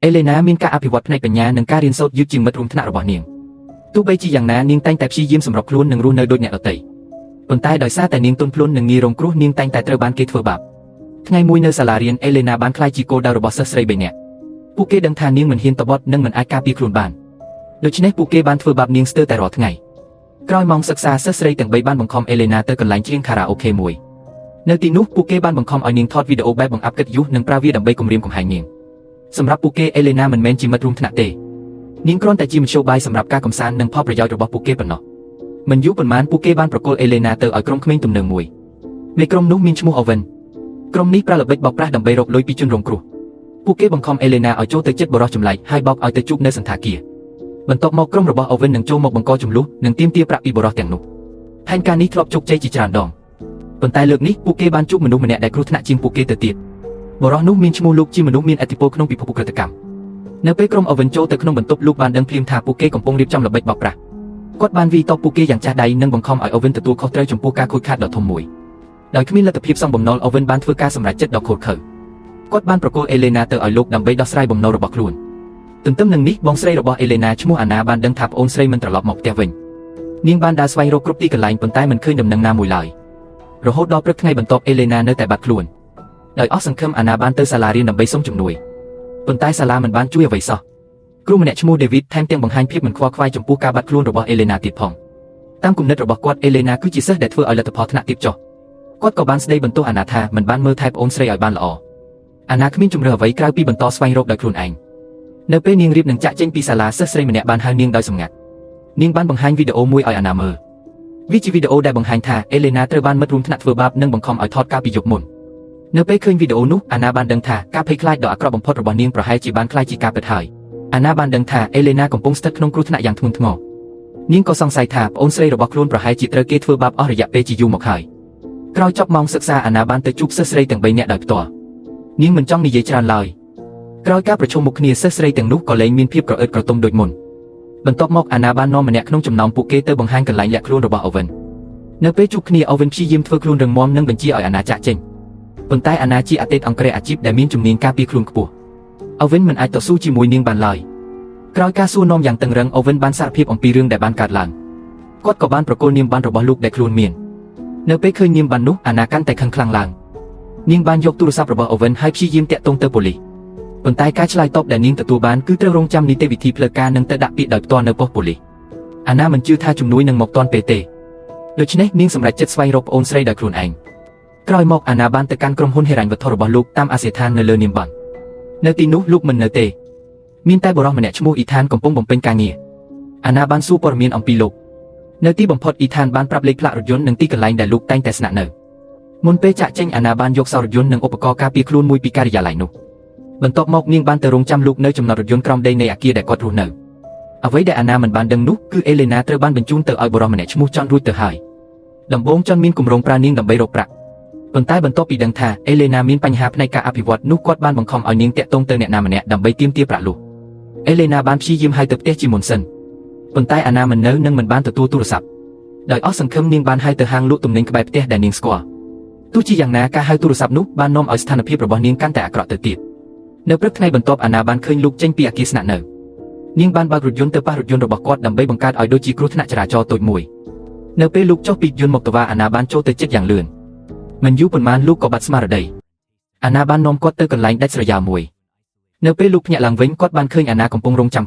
អេលេណាមានការអភិវឌ្ឍផ្នែកបញ្ញានិងការរៀនសូត្រយឺតជាងមិត្តរួមថ្នាក់របស់នាងទោះបីជាយ៉ាងណានាងតែងតែព្យាយាមសម្របខ្លួននិងរស់នៅដូចអ្នកដទៃប៉ុន្តែដោយសារតែនាងទន់ភ្លន់និងងាយរងគ្រោះនាងតែងតែត្រូវបានគេធ្វើបាបថ្ងៃមួយនៅសាលារៀនអេលេណាបានក្លាយជាគោលដៅរបស់សិស្សស្រីបីនាក់ពួកគេដឹងថានាងមិនហ៊ានតបតនិងមិនអាចការពារខ្លួនបានដូច្នេះពួកគេបានធ្វើបាបនាងស្ទើរតែរាល់ថ្ងៃក្រោយម៉ោងសិក្សាសិស្សស្រីទាំងបីបានបង្ខំអេលេណាទៅកន្លែងច្រៀងខារ៉ាអូខេមួយនៅទីនោះពួកគេបានបង្ខំឲ្យនាងថតវីដេអូបែបបង្អាប់កិត្តិយសនិងប្រើវាដើម្បីគំរាមកំហែងនាងសម្រាប់ពួកគេអេលេណាមិនមែនជាមិត្តរួមថ្នាក់ទេនាងគ្រាន់តែជាមធ្យោបាយសម្រាប់ការកម្សាន្តនិងផលប្រយោជន៍របស់ពួកគេប៉ុណ្ណោះមិនយូរប៉ុន្មានពួកគេបានប្រគល់អេលេណាទៅឲ្យក្រុមក្មេងទំនើងមួយមេក្រុមនោះមានឈ្មោះអូវិនក្រុមនេះប្រើល្បិចបោកប្រាស់ដើម្បីរកលុយពីជនរងគ្រោះពួកគេបង្ខំអេលេណាឲ្យចូលទៅជិតបុរសចម្លែកហើយបោកឲ្យទៅជួបនៅសន្តាគារបន្ទាប់មកក្រុមរបស់អូវិននឹងចូលមកបង្កជម្លោះនិងទាមទារប្រាក់ពីបុរសទាំងនោះផែនការនេះធ្លាប់ជោគជ័យជាច្រើនដងប៉ុន្តែលើកនេះពួកគេបានជួបមនុស្សម្នាក់ដែលគ្រោះថ្នាក់ជាងពួកគេទៅទៀតបុរសនោះមានឈ្មោះលោកជាមនុស្សមានឥទ្ធិពលក្នុងពិភពឧក្រិដ្ឋកម្មនៅពេលក្រុមអូវិនចូលទៅក្នុងបន្ទប់លោកបានដឹងភ្លាមថាពួកគេកំពុងរៀបចំល្បិចបោកប្រាស់គាត់បានវាយតបពួកគេយ៉ាងចាស់ដៃនិងបង្ខំឲ្យអូវិនទទួលខុសត្រូវចំពោះការខូចខាតដ៏ធំមួយដោយគ្មានលទ្ធភាពសងបំណុលអូវិនបានធ្វើការសម្រេចចិត្តដ៏ឃោរឃៅគាត់បានប្រគល់អេលេណាទៅឲ្យលោកដើម្បីដោះស្រាយបំណុលរបស់ខ្លួនទន្ទឹមនឹងនេះបងស្រីរបស់អេលេណាឈ្មោះអាណាបានដឹងថាប្អូនស្រីមិនត្រឡប់មកផ្ទះវិញនាងបានដើរស្វែងរកគ្រប់ទីកន្លែងប៉ុន្តែមិនឃើញដំណឹងណាមួយឡើយរហូតដល់ព្រឹកថ្ងៃបន្ទាប់អេលេណានៅតែបាត់ខ្លួនដោយអស់សង្ឃឹមអាណាបានទៅសាលារៀនដើម្បីសុំជំនួយប៉ុន្តែសាលាមិនបានជួយអ្វីសោះគ្រូម្នាក់ឈ្មោះដេវីតថែមទាំងបង្ហាញភាពមិនខ្វល់ខ្វាយចំពោះការបាត់ខ្លួនរបស់អេលេណាទៀតផងតាមគំនិតរបស់គាត់អេលេណាគឺជាសិស្សដែលធ្វើឲ្យលទ្ធផលថ្នាក់ទាបចុះគាត់ក៏បានស្ដីបន្ទោសអាណាថាមិនបានមើលថែប្អូនស្រីឲ្យបានល្អអាណាគ្មានជម្រើសអ្វីក្រៅពីបន្តស្វែងរកដោយខ្លួនឯងនៅពេលនាងរៀបនឹងចាក់ចេញពីសាលាសិស្សស្រីម្នាក់បានហៅនាងដោយសម្ងាត់នាងបានបង្ហាញវីដេអូមួយឲ្យអាណាមើលវាជាវីដេអូដែលបង្ហាញថាអេលេណាត្រូវបានមិត្តរួមថ្នាក់ធ្វើបាបនិងបង្ខំឲ្យថតកាលពីយប់មុននៅពេលឃើញវីដេអូនោះអាណាបានដឹងថាការភ័យខ្លាចដ៏អាក្រក់បំផុតរបស់នាងប្រហែលជាបានក្លាយជាការពិតហើយអាណាបានដឹងថាអេលេណាកំពុងស្ថិតក្នុងគ្រោះថ្នាក់យ៉ាងធ្ងន់ធ្ងរនាងក៏សង្ស័យថាប្អូនស្រីរបស់ខ្លួនប្រហែលជាត្រូវគេធ្វើបាបអស់រយៈពេលជាយូរមកហើយក្រោយចប់ម៉ោងសិក្សាអាណាបានទៅជួបសិស្សស្រីទាំង3នាក់ដោយផ្ទាល់នាងមិនចង់និយាយច្រើនឡើយក្រោយការប្រជុំមុខគ្នាសិស្សស្រីទាំងនោះក៏លែងមានភាពក្រអឺតក្រទុំដូចមុនបន្ទាប់មកអាណាបាននាំម្នាក់ក្នុងចំណោមពួកគេទៅបង្ហាញកន្លែងលាក់ខ្លួនរបស់អូវិននៅពេលជួបគ្នាអូវិនព្យាយាមធ្វើខ្លួនរឹងមាំនិងបញ្ជាឲ្យអាណាចាក់ចេញប៉ុន្តែអាណាជាអតីតអង្គរអាជីពដែលមានជំនាញការពារខ្លួនខ្ពស់អូវិនមិនអាចតស៊ូជាមួយនាងបានឡើយក្រោយការសួរនាំយ៉ាងតឹងរឹងអូវិនបានសារភាពអំពីរឿងដែលបានកើតឡើងគាត់ក៏បានប្រគល់នាមប័ណ្ណរបស់លោកដែលខ្លួនមាននៅពេលឃើញនាមប័ណ្ណនោះអាណាកាន់តែខឹងខ្លាំងឡើងនាងបានយកទូរស័ព្ទរបស់អូវិនហើយព្យាយាមទាក់ទងទៅប៉ូលីសប៉ុន្តែការឆ្លើយតបដែលនាងទទួលបានគឺត្រូវរងចាំនីតិវិធីផ្លូវការនិងទៅដាក់ពាក្យដោយផ្ទាល់នៅប៉ុស្តិ៍ប៉ូលីសអាណាមិនជឿថាជំនួយនឹងមកទាន់ពេលទេដូច្នេះនាងសម្រេចចិត្តស្វែងរកប្អូនស្រីដោយខ្លួនឯងក្រោយមកអាណាបានទៅកាន់ក្រុមហ៊ុនហិរញ្ញវត្ថុរបស់លោកតាមអាសយដ្ឋាននៅលើនាមប័ណ្ណនៅទីនោះលោកមិននៅទេមានតែបុរសម្នាក់ឈ្មោះអ៊ីថានកំពុងបំពេញការងារអាណាបានសួរព័ត៌មានអំពីលោកនៅទីបំផុតអ៊ីថានបានប្រាប់លេខផ្លាករថយន្តនិងទីកន្លែងដែលលោកតែងតែស្នាក់នៅមុនពេលចាក់ចេញអាណាបានយកសោរថយន្តនិងឧបករណ៍ការពារខ្លួនមួយពីការិយាល័យនោះបន្ទាប់មកនាងបានទៅរងចាំលោកនៅចំណតរថយន្តក្រោមដីនៃអគារដែលគាត់រស់នៅអ្វីដែលអាណាមិនបានដឹងនោះគឺអេលេណាត្រូវបានបញ្ជូនទៅឲ្យបុរសម្នាក់ឈ្មោះចនរួចទៅហើយដំបូងចនមានគម្រោងប្រើនាងដើម្បីរកប្រាក់ប៉ុន្តែបន្ទាប់ពីដឹងថាអេលេណាមានបញ្ហាផ្នែកការអភិវឌ្ឍនោះគាត់បានបង្ខំឲ្យនាងទាក់ទងទៅអ្នកណាម្នាក់ដើម្បីទាមទារប្រាក់លុះអេលេណាបានព្យាយាមហៅទៅផ្ទះជាមុនសិនប៉ុន្តែអាណាមិននៅនិងមិនបានទទួលទូរស័ព្ទដោយអស់សង្ឃឹមនាងបានហៅទៅហាងលក់ទំនិញក្បែរផ្ទះដែលនាងស្គាល់ទោះជាយ៉ាងណាការហៅទូរស័ព្ទនោះបាននាំឲ្យស្ថានភាពរបស់នាងកាន់តែអាក្រក់ទៅទៀតនៅព្រឹកថ្ងៃបន្ទាប់អាណាបានឃើញលោកចេញពីអគារស្នាក់នៅនាងបានបើករថយន្តទៅប៉ះរថយន្តរបស់គាត់ដើម្បីបង្កើតឲ្យដូចជាគ្រោះថ្នាក់ចរាចរណ៍តូចមួយនៅពេលលោកចុះពីយន្តមកតវ៉ាអាណាបានចូលទៅជិតយ៉ាងលឿនមិនយូរប៉ុន្មានលោកក៏បាត់ស្មារតីអាណាបាននាំគាត់ទៅកន្លែងដាច់ស្រយាលមួយនៅពេលលោកភ្ញាក់ឡើងវិញគាត់បានឃើញអាណាកំពុងរងចាំ